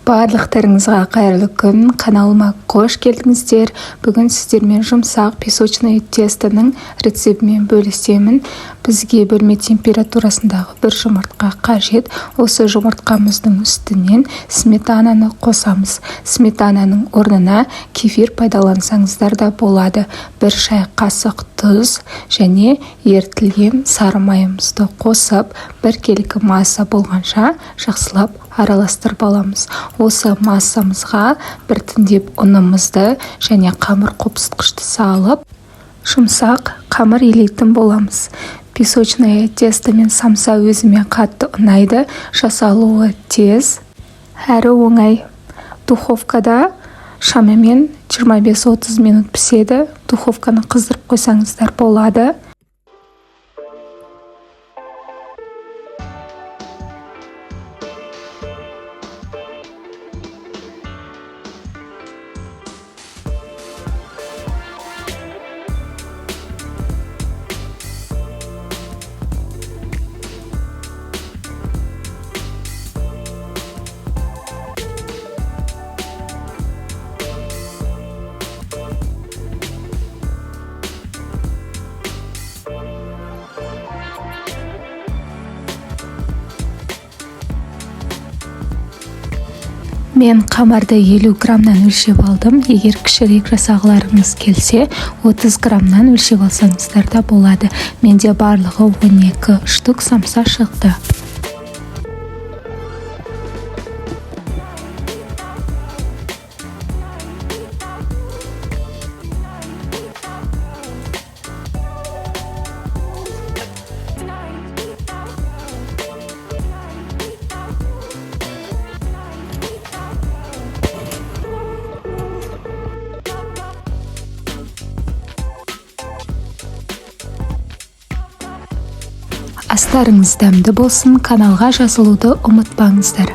Барлықтарыңызға қайырлы күн! Каналыма қош келдіңіздер! Бүгін сіздермен жұмсақ песочный тестоның рецептімен бөлісемін. Бізге бөлме температурасындағы бір жұмыртқа қажет. Осы жұмыртқамыздың үстінен сметананы қосамыз. Сметананың орнына кефир пайдалансаңыздар да болады. 1 шай қасық тұз және ерітілген сары майымызды қосып, біркелкі масса болғанша жақсылап араластырып аламыз. Осы массамызға біртіндеп ұнымызды және қамыр қопсытқышты салып, жұмсақ қамыр илейтін боламыз. Песочное тесто мен самса өзіме қатты ұнайды, жасалуы тез, әрі оңай. Духовкада шамамен 25-30 минут піседі. Духовканы қыздырып қойсаңыздар болады. Мен қамырды 50 граммнан өлшеп алдым. Егер кішірек жасағыларыңыз келсе, 30 граммнан өлшеп алсаңыздар да болады. Менде барлығы 12 штук самса шықты. Астарыңыз дәмді болсын, каналға жазылуды ұмытпаңыздар.